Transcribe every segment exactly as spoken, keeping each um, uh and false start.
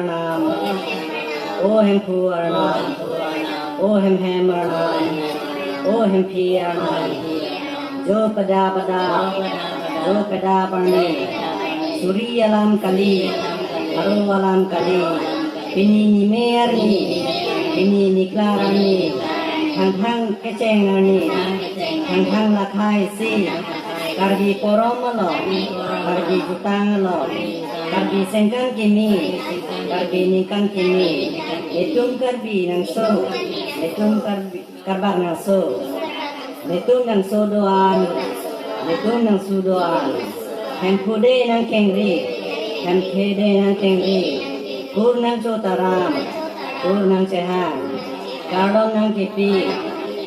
Arnam, O Hemphu Arnam, O Hemphem Arnam, O Hemphi Arnam. Jo pada pada, jo pada parni, suri alam kali, aro alam kali, pini nime arni, pini niklar arni, thangthang kecheng arni, thangthang lakhai si, Karbi porom along, Karbi jutang along, Karbi sengkan kimi, Karbi ningkan kimi, netum Karbi nangso, netum Karbi karbak nangso, netum nangso do-an, netum nangso do-an, Hemphu de nangkengri, Hemphe de nangkengri, kur nangchotaram, kur nangchehang, kardom nangkepi,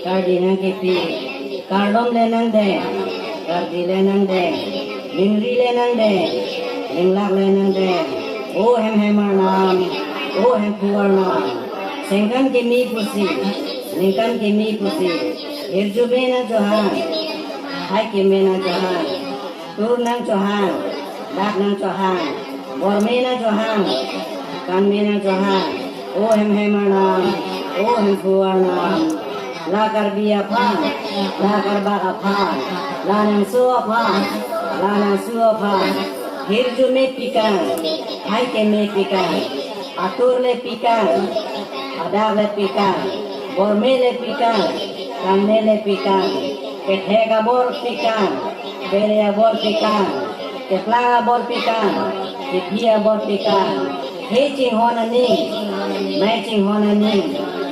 kardi nangkepi, kardom le nangdeng, kardi le nangdeng, ningri le nangdeng, ninglak le nangdeng. O Hemphem Arnam, O Hemphu Arnam, sengkan kimi pusi, ningkan kimi pusi, hirjume nangchohang, hai keme nangchohang, tur nangchohang, dak nangchohang, borme nangchohang, kanme nangchohang. O Hemphem Arnam, O Hemphu Arnam, la Karbi aphan, la karbak aphan, la nangso aphan, la nangso aphan, hirjume pikang, hai keme pikang, atur le pikang, adak le pikang, borme le pikang, kanme le pikang, kethek abor pikang, bere abor pikang, keplang abor pikang, kephi abor pikang, he chinghon aning, mei chinghon aning,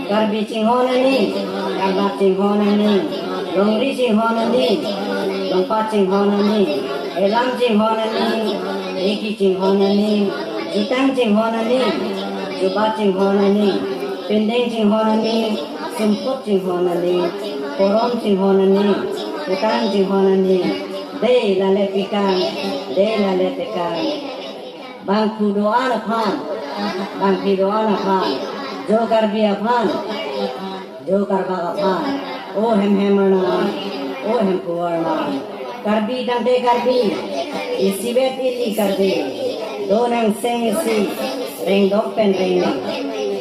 Karbi chinghon aning, karbak chinghon aning, longri chinghon aning, longpat chinghon aning, elam chinghon aning, eki chinghon aning, jutang chinghon aning, jubat chinghon aning, pindeng chinghon aning, sumput chinghon aning, porom chinghon aning, utang chinghon aning, dei lale pikang, dei lale pikang. Bangphu do-an aphan, bangphi do-an aphan, jo Karbi aphan, jo karbak aphan, O Hemphem Arnam, O Hemphu Arnam. Karbi tangte Karbi, isivet ili Karbi, do nangseng isi, rengdok pen rengning.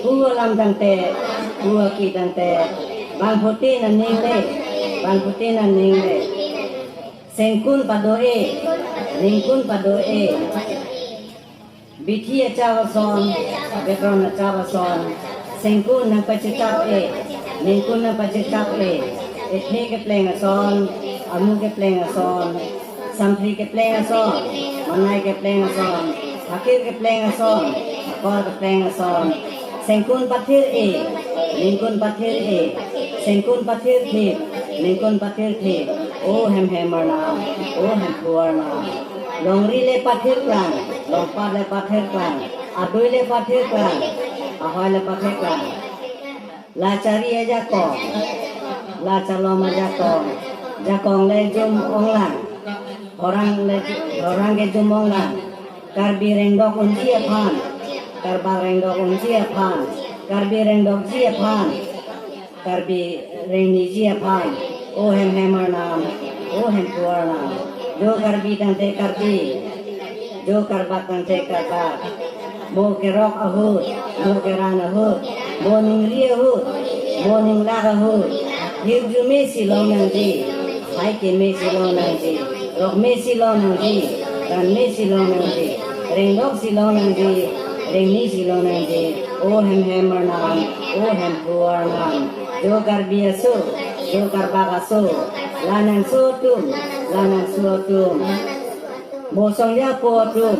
Pu alam tangte, pu aki tangte, bangphutin aning le, bangphutin aning le. Sengkun pado-e, ningkun pado-e. Bithi achap ason, bekron achap ason, sengkun nangpachechap-e, ningkun nangpachechap-e, ethe kepleng ason, amu kepleng ason, samphri kepleng ason, manai kepleng ason, hakir kepleng ason, hakor kepleng ason, sengkun pathir-e, ningkun pathir-e, sengkun pathirthip, ningkun pathirthip, O Hemphem Arnam, O Hemphu Arnam. Longri le pathirklang, longpat le pathirklang, adui le pathirklang, ahoi le pathirklang. La chari ajakong, la chalom ajakong, jakong le jum onglang, horang le, horang ke jum onglang. Karbi rengdok unji aphan, karbak rengdok unji aphan, Karbi rengdokji aphan, Karbi rengniji aphan, O Hemphem Arnam, O Hemphu Arnam, jo Karbi tangte Karbi, jo karbak tangte karbak, mo kerok ahut, mo keran ahut, mo ningri ahut, mo ninglak ahut, hirjume si long nangji, hai keme si long nangji, rokme si long nangji, kanme si long nangji, rengdok si long nangji, rengni si long nangji, O Hemphem Arnam, O Hemphu Arnam, jo Karbi aso, jo karbak aso, la nangso atum, la nangso atum, mo songjapo atum,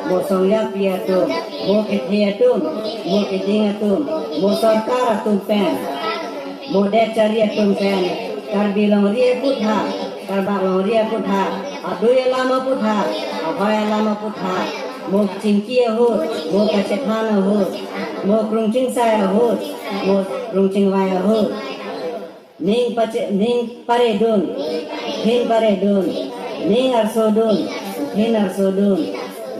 mo songjapi atum, mo kethe atum, mo keding atum, mo sorkar atum pen, mo det chari atum pen, Karbi longri aputhak, karbak longri aputhak, adui alam aputhak, ahoi alam aputhak, mo chingki ahut, mo kachethan ahut, mo krung chingsai ahut, mo krung chingvai ahut. Ning pache, ning paredun, ning paredun, ning arsodun, ning arsodun,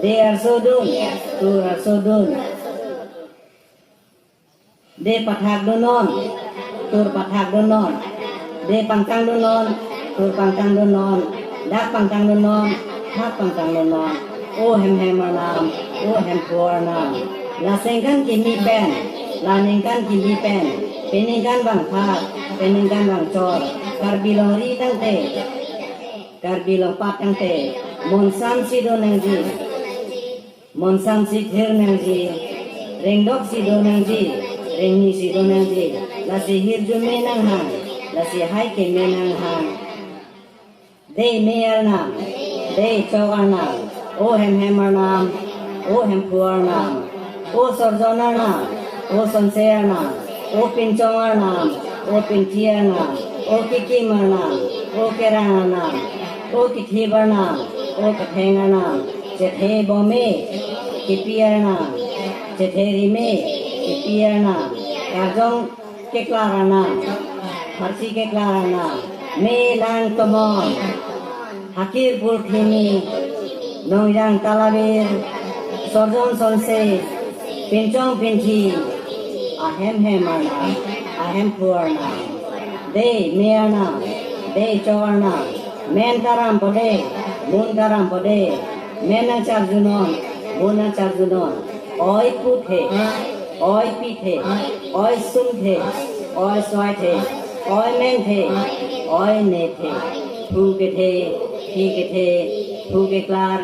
de arsodun, tur arsodun. De pathakdunnon, tur pathakdunnon, de pangtangdunnon, tur pangtangdunnon, dak pangtangdunnon, thak pangtangdunnon. O Hemphem Arnam, O Hemphu Arnam. La ningkan kimi pen, la ningkan kimi pen, peningkan bangpha, peningkan bangchor, Karbi longri tangte, Karbi longpat tangte, monsam si do nangji, monsam si thir nangji, rengdok si do nangji, rengni si do nangji, lasi hirjume nanghang, lasi hai keme nanghang. Dei me arnam, dei chok arnam, o hemhem arnam, o hemphu arnam, o sorjon arnam, o sonse arnam, o pinchong arnam, o pinthi arnam, o kikim arnam, o kerang arnam, o kithip arnam, o ketheng arnam, chethe bome kipi arnam, chethe rime kipi arnam, karjong keklar arnam, pharsi keklar arnam, me lang tomon, hakir purthimi, nongjang talavir, sorjon sonse, pinchong pinthi, ahemhem arnam, ahemphu arnam, dei me arnam, dei chok arnam, men ta ram po dei, mun ta ram po dei, men nangcharjunon, mun nangcharjunon, oi puthe, oi pithe, oi sumthe, oi soithe, oi menthe, oi nethe, phu kethe, phi kethe, phu keklar,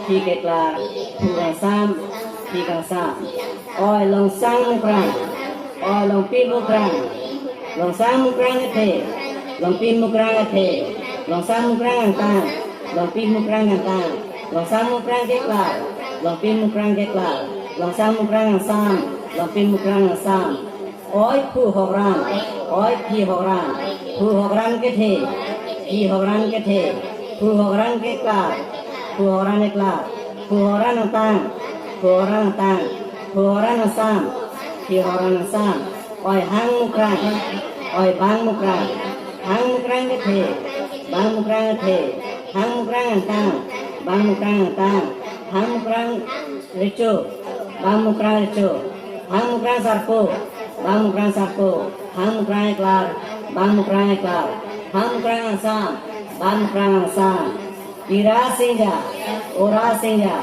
phi keklar, phu kangsam, phi kangsam. Oi Longsang Mukrang, oi Longpi Mukrang, Longsang Mukrang kethe, Longpi Mukrang kethe, Longsang Mukrang angtang, Longpi Mukrang angtang, Longsang Mukrang keklar, Longpi Mukrang keklar, Longsang Mukrang angsam, Longpi Mukrang angsam. Oi phu hokran, oi phi hokran, phu hokran kethe, phi hokran kethe, phu hokran keklar, phu hokran keklar, phu hokran angtang, phu hokran angtang, phu hokran angsam, phi hokran angsam. Oi Hang Mukrang, oi Bang Mukrang, Hang Mukrang kethe, Bang Mukrang kethe, Hang Mukrang angtang, Bang Mukrang angtang, Hang Mukrang recho, Bang Mukrang recho, Hang Mukrang sarpo, Bang Mukrang sarpo, Hang Mukrang keklar, Bang Mukrang keklar, Hang Mukrang angsam, Bang Mukrang angsam. Ira singja, ora singja,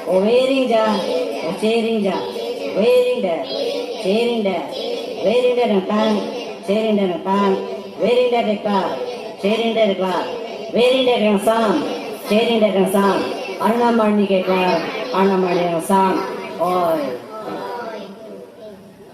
ove ringja, oche ringja, ve ringdet, che ringdet, ve ringdet angtang, che ringdet angtang, ve ringdet keklar, che ringdet keklar, ve ringdet angsam, che ringdet angsam, arnam arni keklar, arnam arni angsam. Oi.